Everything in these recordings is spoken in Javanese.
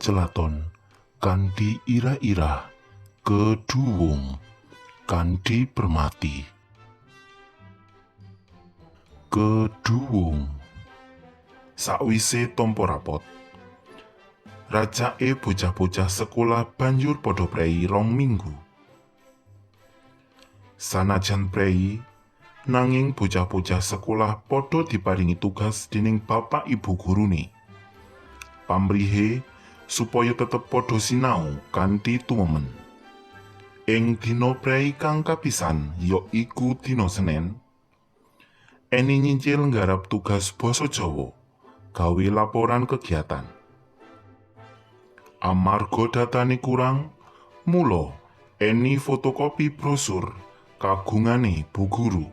Kecelaton kanthi irah-irah Keduwung kanthi Permati. Keduwung. Sakwise tampa rapot, racake bocah-bocah sekolah banjur padha prei 2 minggu. Sanajan prei, nanging bocah-bocah sekolah padha diparingi tugas dening bapak ibu gurune. Pamrihe supaya tetep padha sinau kanthi tumemen. Ing dina prei kang kapisan, ya iku dina Senen, Eni nyincil nggarap tugas basa Jawa gawe laporan kegiatan. Amarga datane kurang, mula Eni fotokopi brosur kagungane bu guru.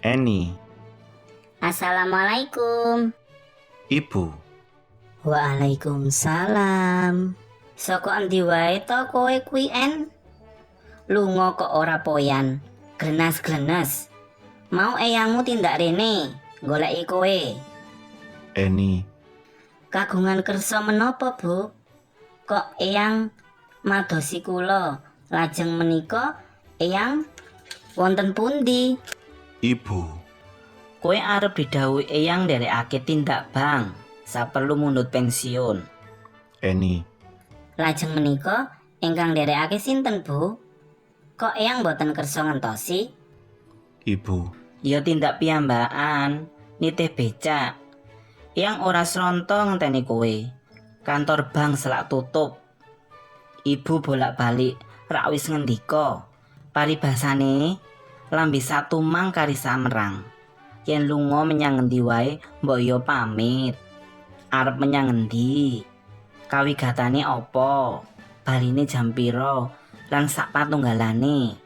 Eni, Assalamualaikum. Ibu, Waalaikumsalam. Saka endi wae to kowe kuwi, En? Lunga kok ora poyan. Glenas-glenes. Mau eyangmu tindak rene, goleki kowe. Eni, Kagungan kersa menapa, Bu? Kok eyang madosi kula? Lajeng menika eyang wonten pundi? Ibu, Kowe arep didhawuhi eyang nderekake tindak bank saperlu mundhut pensiun. Eni, Lajeng menika ingkang nderekake sinten, Bu? Kok eyang boten kersa ngentosi? Ibu, Ya tindak piyambakan, nitih becak. Eyang ora sronto ngenteni kowe. Kantor bank selak tutup. Ibu bolak-balik rak wis ngendika. Paribasane lambe satumang kari samerang. Yen lunga menyang ngendi wae mbok yo pamit. Arep menyang ngendi? Kawigatane apa? Baline jam pira? Lan sak patunggalane.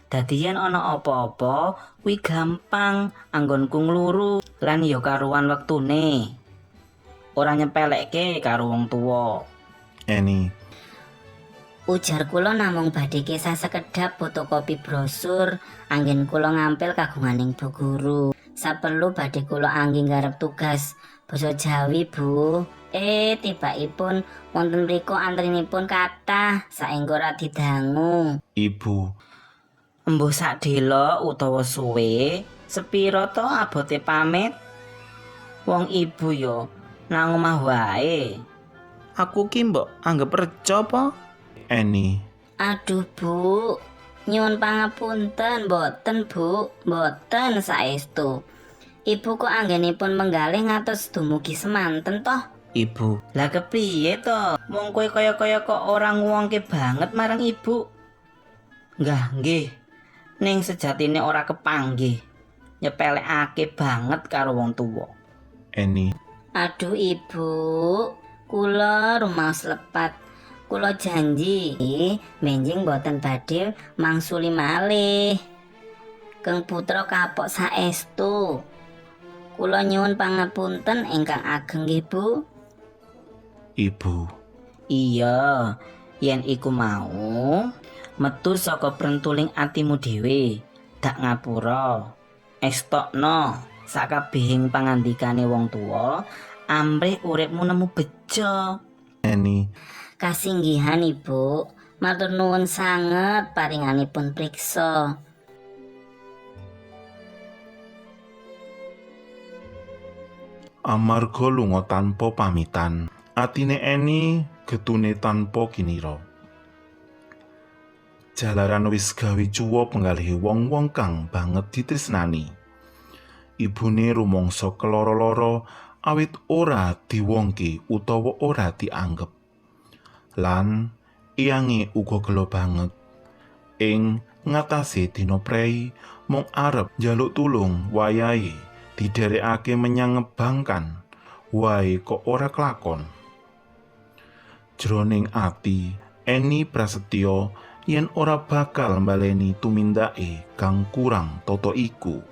Dadi yen ana apa-apa kuwi gampang anggonku ngluru lan ya karuan wektune. Ora nyepelekke karo wong tuwa. Eni, Ujar kula namung badhe kesah sekedhap fotokopi brosur anggen kula ngampil kagunganing Bu Guru. Saperlu badhe kula angge nggarap tugas basa Jawi, Bu. Tibakipun wonten mriku antrinipun kathah saengga radi dangu. Ibu, Embuh sak delo utawa suwe, sepira to abote pamit? Wong ibu yo nang omah wae. Aku ki mbok anggep reca apa? Eni, Aduh, Bu. Nyuwun pangapunten, mboten, Bu. Mboten saestu. Ibu kok anggenipun menggalih ngantos dumugi semanten toh? Ibu, Lah kepriye to? Wong kowe kaya-kaya kok ora nguwongke banget marang ibu. Nggah nggih. Ning sejatine ora kepanggih. Nyepelekake banget karo wong tuwa. Eni, Aduh Ibu, kula rumaos lepat. Kula janji benjing boten badhe mangsuli malih. Keng putra kapok saestu. Kula nyuwun pangapunten ingkang ageng nggih Bu. Ibu, Iya, yen iku mau metu saka prentuling atimu dhewe, dak ngapura. Estokno sakabehing pangandikane wong tuwa, amrih uripmu nemu bejo. Eni, Kasinggihan Ibu, matur nuwun sanget paringanipun priksa. Amarga lunga tanpa pamitan, atine Eni getune tanpa kinira. Jalaran wis gawe cuwa penggalihe wong-wong kang banget ditresnani. Ibune rumangsa keloro-loro awit ora diwongke utawa ora dianggep. Lan iyange uga gelo banget. Ing ngatasé dina prei mung arep njaluk tulung wayahe diderekake menyang ngebangkan wae kok ora kelakon. Jroning ati, Eni prasetyo yen ora bakal mbaleni tumindake kang kurang tata iku.